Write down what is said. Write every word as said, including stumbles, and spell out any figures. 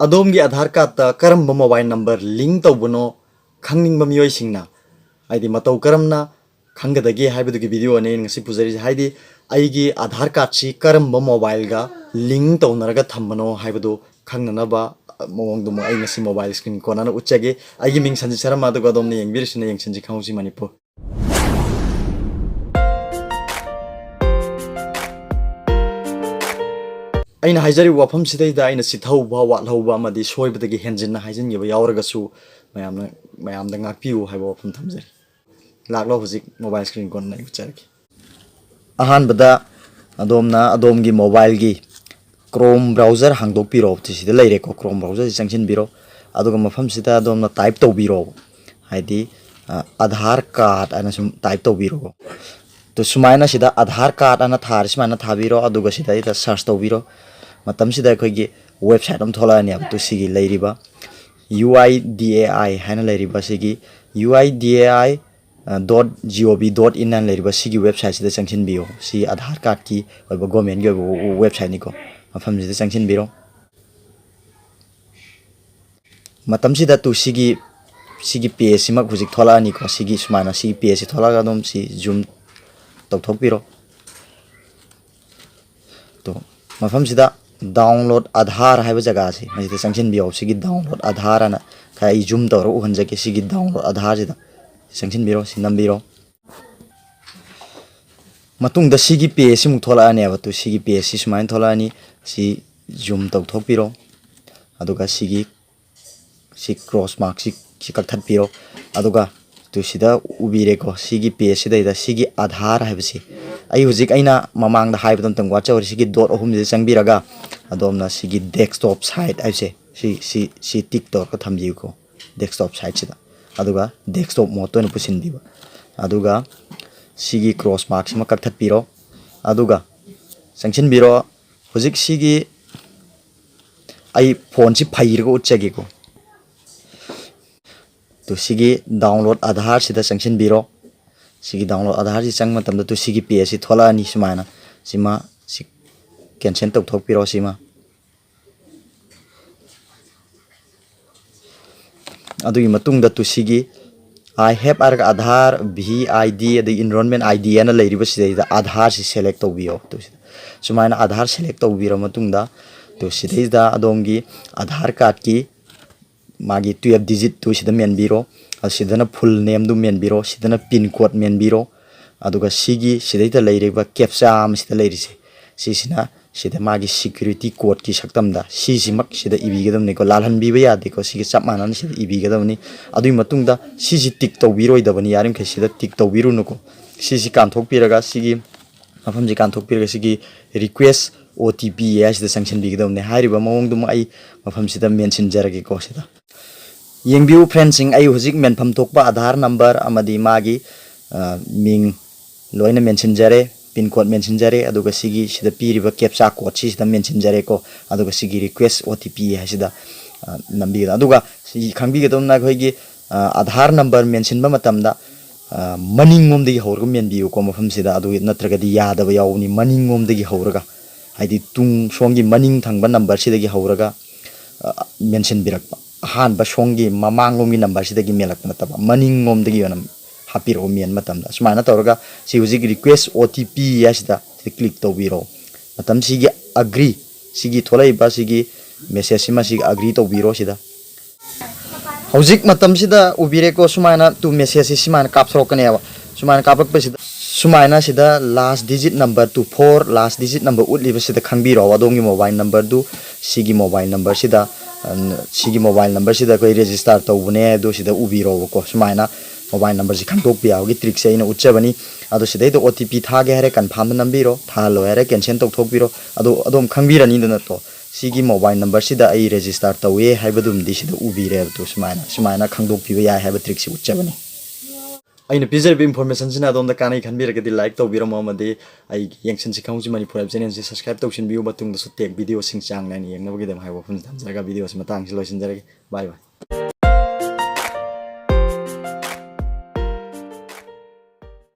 ꯑꯗꯣꯝꯒꯤ ꯑꯙꯥꯔ ꯀꯥꯔꯠꯇ ꯀꯔꯝꯕ ꯃꯣꯕꯥꯏꯜ ꯅꯝꯕꯔ ꯂꯤꯡ ꯇꯧꯕꯅꯣ ꯈꯪꯅꯤꯡꯕ ꯃꯤꯑꯣꯏꯁꯤꯡꯅ, ꯍꯥꯏꯗꯤ ꯃꯇꯧ ꯀꯔꯝꯅ ꯈꯪꯒꯗꯒꯦ ꯍꯥꯏꯕꯗꯨꯒꯤ ꯚꯤꯗꯤꯑꯣꯅꯤ ꯑꯩꯅ ꯉꯁꯤ ꯄꯨꯖꯔꯤꯁꯦ꯫ ꯍꯥꯏꯗꯤ ꯑꯩꯒꯤ ꯑꯙꯥꯔ ꯀꯥꯔꯠꯁꯤ ꯀꯔꯝꯕ ꯃꯣꯕꯥꯏꯜꯒ ꯂꯤꯡ ꯇꯧꯅꯔꯒ ꯊꯝꯕꯅꯣ ꯍꯥꯏꯕꯗꯨ ꯈꯪꯅꯅꯕ ꯃꯑꯣꯡꯗꯨꯃ ꯑꯩ ꯉꯁꯤ ꯃꯣꯕꯥꯏꯜ ꯁ꯭ꯀ꯭ꯔꯤꯟ ꯀꯣꯟꯅꯅ ꯎꯠꯆꯒꯦ꯫ ꯑꯩꯒꯤ ꯃꯤꯡ ꯁꯟꯖꯤꯠ ꯁꯔꯃ, ꯑꯗꯨꯒ ꯑꯗꯣꯝꯅ ꯌꯦꯡꯕꯤꯔꯤꯁꯤꯅ ꯌꯦꯡꯁꯤꯟꯁꯤ ꯈꯪꯍꯧꯁꯤ ꯃꯅꯤꯄꯨꯔ꯫ ꯑꯩꯅ ꯍꯥꯏꯖꯔꯤꯕ ꯋꯥꯐꯝꯁꯤꯗꯩꯗ ꯑꯩꯅ ꯆꯤꯊꯍꯧꯕ, ꯋꯥꯠꯍꯧꯕ ꯑꯃꯗꯤ ꯁꯣꯏꯕꯗꯒꯤ ꯍꯦꯟꯖꯤꯟꯅ ꯍꯥꯏꯖꯤꯟꯈꯤꯕ ꯌꯥꯎꯔꯒꯁꯨ ꯃꯌꯥꯝꯅ, ꯃꯌꯥꯝꯗ ꯉꯥꯛꯄꯤꯌꯨ ꯍꯥꯏꯕ ꯋꯥꯐꯝ ꯊꯝꯖꯔꯤ꯫ ꯂꯥꯛꯂꯣ, ꯍꯧꯖꯤꯛ ꯃꯣꯕꯥꯏꯜ ꯁ꯭ꯀ꯭ꯔꯤꯟ ꯀꯣꯟꯅ ꯑꯩ ꯎꯠꯆꯔꯒꯦ꯫ ꯑꯍꯥꯟꯕꯗ ꯑꯗꯣꯝꯅ ꯑꯗꯣꯝꯒꯤ ꯃꯣꯕꯥꯏꯜꯒꯤ ꯀ꯭ꯔꯣꯝ ꯕ꯭ꯔꯥꯎꯖꯔ ꯍꯥꯡꯗꯣꯛꯄꯤꯔꯣ꯫ ꯁꯤꯗ ꯂꯩꯔꯦꯀꯣ, ꯀ꯭ꯔꯣꯝ ꯕ꯭ꯔꯥꯎꯖꯔꯁꯤ ꯆꯪꯁꯤꯟꯕꯤꯔꯣ꯫ ꯑꯗꯨꯒ ꯃꯐꯝꯁꯤꯗ ꯑꯗꯣꯝꯅ ꯇꯥꯏꯞ ꯇꯧꯕꯤꯔꯣ, ꯍꯥꯏꯗꯤ, ꯑ, ꯑꯙꯥꯔ ꯀꯥꯔꯠ ꯍꯥꯏꯅ ꯁꯨꯝ ꯇꯥꯏꯞ ꯇꯧꯕꯤꯔꯣꯀꯣ꯫ ꯑꯗꯨ ꯁꯨꯃꯥꯏꯅ ꯁꯤꯗ ꯑꯙꯥꯔ ꯀꯥꯔꯠ ꯑꯅ ꯊꯥꯔꯦ, ꯁꯨꯃꯥꯏꯅ ꯊꯥꯕꯤꯔꯣ꯫ ꯑꯗꯨꯒ ꯁꯤꯗꯩꯗ ꯁꯔꯁ ꯇꯧꯕꯤꯔꯣ꯫ ꯃꯇꯝꯁꯤꯗ ꯑꯩꯈꯣꯏꯒꯤ ꯋꯦꯕꯁꯥꯏꯠ ꯑꯃ ꯊꯣꯛꯂꯛꯑꯅꯦꯕ꯫ ꯑꯗꯨ ꯁꯤꯒꯤ ꯂꯩꯔꯤꯕ ꯌꯨ ꯑꯥꯏ ꯗꯤ ꯑꯦ ꯑꯥꯏ ꯍꯥꯏꯅ ꯂꯩꯔꯤꯕ ꯁꯤꯒꯤ U I D A I dot G O V dot in ꯍꯥꯏꯅ ꯂꯩꯔꯤꯕ ꯁꯤꯒꯤ ꯋꯦꯕꯁꯥꯏꯠꯁꯤꯗ ꯆꯪꯁꯤꯟꯕꯤꯌꯣ꯫ ꯁꯤ ꯑꯙꯥꯔ ꯀꯥꯔꯠꯀꯤ ꯑꯣꯏꯕ ꯒꯣꯔꯃꯦꯟꯒꯤ ꯑꯣꯏꯕ ꯋꯦꯕꯁꯥꯏꯠꯅꯤꯀꯣ꯫ ꯃꯐꯝꯁꯤꯗ ꯆꯪꯁꯤꯟꯕꯤꯔꯣ꯫ ꯃꯇꯝꯁꯤꯗ ꯇꯨ ꯁꯤꯒꯤ, ꯁꯤꯒꯤ ꯄꯦꯖꯁꯤꯃꯛ ꯍꯧꯖꯤꯛ ꯊꯣꯛꯂꯛꯑꯅꯤꯀꯣ꯫ ꯁꯤꯒꯤ ꯁꯨꯃꯥꯏꯅ ꯁꯤꯒꯤ ꯄꯦꯖꯁꯤ ꯊꯣꯛꯂꯛꯑꯒ ꯑꯗꯨꯝ ꯁꯤ ꯖꯨꯝ ꯇꯧꯊꯣꯛꯄꯤꯔꯣ꯫ ꯇꯣ, ꯃꯐꯝꯁꯤꯗ ꯗꯥꯎꯟꯂꯣꯗ ꯑꯙꯥꯔ ꯍꯥꯏꯕ ꯖꯒꯥꯁꯤ ꯃꯁꯤꯗ ꯆꯪꯁꯤꯟꯕꯤꯌꯣ꯫ ꯁꯤꯒꯤ ꯗꯥꯎꯟꯂꯣꯗ ꯑꯙꯥꯔ ꯑꯅ ꯈꯔ ꯑꯩ ꯖꯨꯝ ꯇꯧꯔꯒ ꯎꯍꯟꯖꯒꯦ꯫ ꯁꯤꯒꯤ ꯗꯥꯎꯟꯂꯣꯗ ꯑꯙꯥꯔꯁꯤꯗ ꯆꯪꯁꯤꯟꯕꯤꯔꯣ, ꯁꯤ ꯅꯝꯕꯤꯔꯣ꯫ ꯃꯇꯨꯡꯗ ꯁꯤꯒꯤ ꯄꯦꯖꯁꯤꯃꯨꯛ ꯊꯣꯛꯂꯛꯑꯅꯦꯕ꯫ ꯇꯨ ꯁꯤꯒꯤ ꯄꯦꯖꯁꯤ ꯁꯨꯃꯥꯏꯅ ꯊꯣꯛꯂꯛꯑꯅꯤ꯫ ꯁꯤ ꯖꯨꯝ ꯇꯧꯊꯣꯛꯄꯤꯔꯣ꯫ ꯑꯗꯨꯒ ꯁꯤꯒꯤ, ꯁꯤ ꯀ꯭ꯔꯣꯁ ꯃꯥꯔꯛꯁꯤ ꯁꯤ ꯀꯛꯊꯠꯄꯤꯔꯣ꯫ ꯑꯗꯨꯒ ꯇꯨ ꯁꯤꯗ ꯎꯕꯤꯔꯦꯀꯣ, ꯁꯤꯒꯤ ꯄꯦꯖꯁꯤꯗꯩꯗ ꯁꯤꯒꯤ ꯑꯙꯥꯔ ꯍꯥꯏꯕꯁꯤ, ꯑꯩ ꯍꯧꯖꯤꯛ ꯑꯩꯅ ꯃꯃꯥꯡꯗ ꯍꯥꯏꯕꯗꯣ ꯑꯝꯇꯪ ꯋꯥꯠꯆꯍꯧꯔꯤ꯫ ꯁꯤꯒꯤ ꯗꯣꯠ ꯑꯍꯨꯝꯁꯤꯗ ꯆꯪꯕꯤꯔꯒ ꯑꯗꯣꯝꯅ ꯁꯤꯒꯤ ꯗꯦꯁꯛꯇꯣꯞ ꯁꯥꯏꯠ ꯍꯥꯏꯕꯁꯦ ꯁꯤ, ꯁꯤ, ꯁꯤ ꯇꯤꯛ ꯇꯧꯔꯒ ꯊꯝꯕꯤꯌꯨꯀꯣ, ꯗꯦꯁꯛꯇꯣꯞ ꯁꯥꯏꯠꯁꯤꯗ꯫ ꯑꯗꯨꯒ ꯗꯦꯁꯛꯇꯣꯞ ꯃꯣꯠꯇ ꯑꯣꯏꯅ ꯄꯨꯁꯤꯟꯕꯤꯕ꯫ ꯑꯗꯨꯒ ꯁꯤꯒꯤ ꯀ꯭ꯔꯣꯁ ꯃꯥꯔꯛꯁꯤꯃ ꯀꯛꯊꯠꯄꯤꯔꯣ꯫ ꯑꯗꯨꯒ ꯆꯪꯁꯤꯟꯕꯤꯔꯣ꯫ ꯍꯧꯖꯤꯛ ꯁꯤꯒꯤ ꯑꯩ ꯐꯣꯟꯁꯤ ꯐꯩꯔꯒ ꯎꯠꯆꯒꯦꯀꯣ꯫ ꯇꯨ ꯁꯤꯒꯤ ꯗꯥꯎꯟꯂꯣꯗ ꯑꯙꯥꯔꯁꯤꯗ ꯆꯪꯁꯤꯟꯕꯤꯔꯣ꯫ ꯁꯤꯒꯤ ꯗꯥꯎꯟꯂꯣꯗ ꯑꯙꯥꯔꯁꯤ ꯆꯪꯕ ꯃꯇꯝꯗ ꯇꯨ ꯁꯤꯒꯤ ꯄꯦꯖꯁꯤ ꯊꯣꯛꯂꯛꯑꯅꯤ꯫ ꯁꯨꯃꯥꯏꯅ ꯁꯤꯃ ꯁꯤ ꯀꯦꯟꯁꯦꯜ ꯇꯧꯊꯣꯛꯄꯤꯔꯣ꯫ ꯁꯤꯃ ꯑꯗꯨꯒꯤ ꯃꯇꯨꯡꯗ ꯇꯨ ꯁꯤꯒꯤ "I have" ꯍꯥꯏꯔꯒ Aadhaar, V I D, ꯑꯗꯒꯤ Enrollment I D ꯍꯥꯏꯅ ꯂꯩꯔꯤꯕ ꯁꯤꯗꯩꯗ Aadhaarꯁꯤ select ꯇꯧꯕꯤꯌꯣ꯫ ꯇꯨ ꯁꯤꯗ ꯁꯨꯃꯥꯏꯅ Aadhaar select ꯇꯧꯕꯤꯔ ꯃꯇꯨꯡꯗ, ꯇꯨ ꯁꯤꯗꯩꯗ ꯑꯗꯣꯝꯒꯤ Aadhaar cardꯀꯤ ꯃꯥꯒꯤ twelve digitꯇꯨ ꯁꯤꯗ ꯃꯦꯟꯕꯤꯔꯣ꯫ ꯑꯗꯨ ꯁꯤꯗꯅ full nameꯗꯨ ꯃꯦꯟꯕꯤꯔꯣ, ꯁꯤꯗꯅ PIN code ꯃꯦꯟꯕꯤꯔꯣ꯫ ꯑꯗꯨꯒ ꯁꯤꯒꯤ ꯁꯤꯗꯩꯗ ꯂꯩꯔꯤꯕ captcha ꯑꯃ ꯁꯤꯗ ꯂꯩꯔꯤꯁꯦ, ꯁꯤꯁꯤꯅ ꯁꯤꯗ ꯃꯥꯒꯤ security codeꯀꯤ ꯁꯛꯇꯝꯗ ꯁꯤꯁꯤꯃꯛ ꯁꯤꯗ ꯏꯕꯤꯒꯗꯕꯅꯤꯀꯣ, ꯂꯥꯜꯍꯟꯕꯤꯕ ꯌꯥꯗꯦꯀꯣ꯫ ꯁꯤꯒ ꯆꯞ ꯃꯥꯟꯅꯅ ꯁꯤꯗ ꯏꯕꯤꯒꯗꯕꯅꯤ꯫ ꯑꯗꯨꯒꯤ ꯃꯇꯨꯡꯗ ꯁꯤꯁꯤ tick ꯇꯧꯕꯤꯔꯣꯏꯗꯕꯅꯤ, ꯌꯥꯔꯤꯃꯈꯩ ꯁꯤꯗ tick ꯇꯧꯕꯤꯔꯨꯅꯨꯀꯣ꯫ ꯁꯤꯁꯤ ꯀꯥꯟꯊꯣꯛꯄꯤꯔꯒ ꯁꯤꯒꯤ ꯃꯐꯝꯁꯤ ꯀꯥꯟꯊꯣꯛꯄꯤꯔꯒ ꯁꯤꯒꯤ "Request O T P" ꯍꯥꯏꯁꯤꯗ ꯆꯪꯁꯤꯟꯕꯤꯒꯗꯕꯅꯤ꯫ ꯍꯥꯏꯔꯤꯕ ꯃꯑꯣꯡꯗꯨꯃꯛ ꯑꯩ ꯃꯐꯝꯁꯤꯗ ꯃꯦꯟꯁꯤꯟꯖꯔꯒꯦꯀꯣ꯫ ꯁꯤꯗ ꯌꯦꯡꯕꯤꯌꯨ friendꯁꯤꯡ, ꯑꯩ ꯍꯧꯖꯤꯛ ꯃꯦꯟꯐꯝ ꯊꯣꯛꯄ Aadhaar number ꯑꯃꯗꯤ ꯃꯥꯒꯤ, ꯑ, ꯃꯤꯡ ꯂꯣꯏꯅ ꯃꯦꯟꯁꯤꯟꯖꯔꯦ, PIN code ꯃꯦꯟꯁꯤꯟꯖꯔꯦ, ꯑꯗꯨꯒ ꯁꯤꯒꯤ ꯁꯤꯗ ꯄꯤꯔꯤꯕ captcha codeꯁꯤ ꯁꯤꯗ ꯃꯦꯟꯁꯤꯟꯖꯔꯦꯀꯣ꯫ ꯑꯗꯨꯒ ꯁꯤꯒꯤ "Request O T P" ꯍꯥꯏꯁꯤꯗ, ꯑ, ꯅꯝꯕꯤꯒꯗꯕ꯫ ꯑꯗꯨꯒ ꯁꯤ ꯈꯪꯕꯤꯒꯗꯕꯅ ꯑꯩꯈꯣꯏꯒꯤ, ꯑ, Aadhaar number ꯃꯦꯟꯁꯤꯟꯕ ꯃꯇꯝꯗ, ꯑ, ꯃꯅꯤꯡꯂꯣꯝꯗꯒꯤ ꯍꯧꯔꯒ ꯃꯦꯟꯕꯤꯌꯨꯀꯣ ꯃꯐꯝꯁꯤꯗ, ꯑꯗꯨ ꯅꯠꯇ꯭ꯔꯒꯗꯤ ꯌꯥꯗꯕ ꯌꯥꯎꯕꯅꯤ꯫ ꯃꯅꯤꯡꯂꯣꯝꯗꯒꯤ ꯍꯧꯔꯒ, ꯍꯥꯏꯗꯤ ꯇꯨꯡ ꯁꯣꯝꯒꯤ ꯃꯅꯤꯡ ꯊꯪꯕ numberꯁꯤꯗꯒꯤ ꯍꯧꯔꯒ, ꯑ, ꯃꯦꯟꯁꯤꯟꯕꯤꯔꯛꯄ꯫ ꯑꯍꯥꯟꯕ ꯁꯣꯝꯒꯤ ꯃꯃꯥꯡꯂꯣꯝꯒꯤ numberꯁꯤꯗꯒꯤ ꯃꯦꯜꯂꯛꯄ ꯅꯠꯇꯕ, ꯃꯅꯤꯡꯂꯣꯝꯗꯒꯤ ꯑꯣꯏꯅ ꯍꯥꯞꯄꯤꯔꯛꯑꯣ ꯃꯦꯟ ꯃꯇꯝꯗ꯫ ꯁꯨꯃꯥꯏꯅ ꯇꯧꯔꯒ ꯁꯤ ꯍꯧꯖꯤꯛ "Request O T P" ꯍꯥꯏꯁꯤꯗ ꯁꯤ click ꯇꯧꯕꯤꯔꯣ꯫ ꯃꯇꯝꯁꯤꯒꯤ "Agree", ꯁꯤꯒꯤ ꯊꯣꯛꯂꯛꯏꯕ ꯁꯤꯒꯤ messageꯁꯤꯃ ꯁꯤꯒꯤ "Agree" ꯇꯧꯕꯤꯔꯣ ꯁꯤꯗ꯫ ꯍꯧꯖꯤꯛ ꯃꯇꯝꯁꯤꯗ ꯎꯕꯤꯔꯦꯀꯣ, ꯁꯨꯃꯥꯏꯅ ꯇꯨ messageꯁꯤ ꯁꯨꯃꯥꯏꯅ ꯀꯥꯞꯊꯣꯔꯛꯀꯅꯦꯕ꯫ ꯁꯨꯃꯥꯏꯅ ꯀꯥꯞꯂꯛꯄꯁꯤꯗ ꯁꯨꯃꯥꯏꯅ ꯁꯤꯗ last digit number, two four last digit number ꯎꯠꯂꯤꯕꯁꯤꯗ ꯈꯪꯕꯤꯔꯣ, ꯑꯗꯣꯝꯒꯤ mobile numberꯗꯨ ꯁꯤꯒꯤ mobile numberꯁꯤꯗ, ꯑ, ꯁꯤꯒꯤ mobile numberꯁꯤꯗ ꯑꯩꯈꯣꯏ register ꯇꯧꯕꯅꯦ, ꯑꯗꯨ ꯁꯤꯗ ꯎꯕꯤꯔꯣꯕꯀꯣ꯫ ꯁꯨꯃꯥꯏꯅ mobile numberꯁꯤ ꯈꯪꯗꯣꯛꯄ ꯌꯥꯕꯒꯤ trickꯁꯦ ꯑꯩꯅ ꯎꯠꯆꯕꯅꯤ꯫ ꯑꯗꯣ ꯁꯤꯗꯩꯗ "O T P ꯊꯥꯒꯦ" ꯍꯥꯏꯔꯦ confirmꯗ ꯅꯝꯕꯤꯔꯣ, "ꯊꯥꯍꯜꯂꯣꯏ" ꯍꯥꯏꯔꯦ cancel ꯇꯧꯊꯣꯛꯄꯤꯔꯣ꯫ ꯑꯗꯣ ꯑꯗꯣꯝ ꯈꯪꯕꯤꯔꯅꯤꯗꯅ ꯇꯣ, ꯁꯤꯒꯤ mobile numberꯁꯤꯗ ꯑꯩ register ꯇꯧꯋꯦ ꯍꯥꯏꯕꯗꯨꯝꯗꯤ ꯁꯤꯗ ꯎꯕꯤꯔꯦꯕ꯫ ꯇꯨ ꯁꯨꯃꯥꯏꯅ, ꯁꯨꯃꯥꯏꯅ ꯈꯪꯗꯣꯛꯄꯤꯕ ꯌꯥꯏ ꯍꯥꯏꯕ trickꯁꯤ ꯎꯠꯆꯕꯅꯤ꯫ ꯑꯩꯅ ꯄꯤꯖꯔꯤꯕ informationꯁꯤꯅ ꯑꯗꯣꯝꯗ ꯀꯥꯟꯅꯩ ꯈꯟꯕꯤꯔꯒꯗꯤ like ꯇꯧꯕꯤꯔꯝꯃꯣ, ꯑꯃꯗꯤ ꯑꯩꯒꯤ ꯌꯦꯡꯁꯤꯟꯁꯤ ꯈꯪꯍꯧꯁꯤ ꯃꯅꯤꯄꯨꯔ ꯍꯥꯏꯕ channelꯁꯤ subscribe ꯇꯧꯁꯤꯟꯕꯤꯌꯨ꯫ ꯃꯇꯨꯡꯗꯁꯨ tech videoꯁꯤꯡ ꯆꯥꯡ ꯅꯥꯏꯅ ꯌꯦꯡꯅꯕꯒꯤꯗꯃꯛ ꯍꯥꯏꯕ ꯋꯥꯐꯝꯁꯤ ꯊꯝꯖꯔꯒ videoꯁꯤ ꯃꯇꯥꯡꯁꯤ ꯂꯣꯏꯁꯤꯟꯖꯔꯒꯦ꯫ Bye bye꯫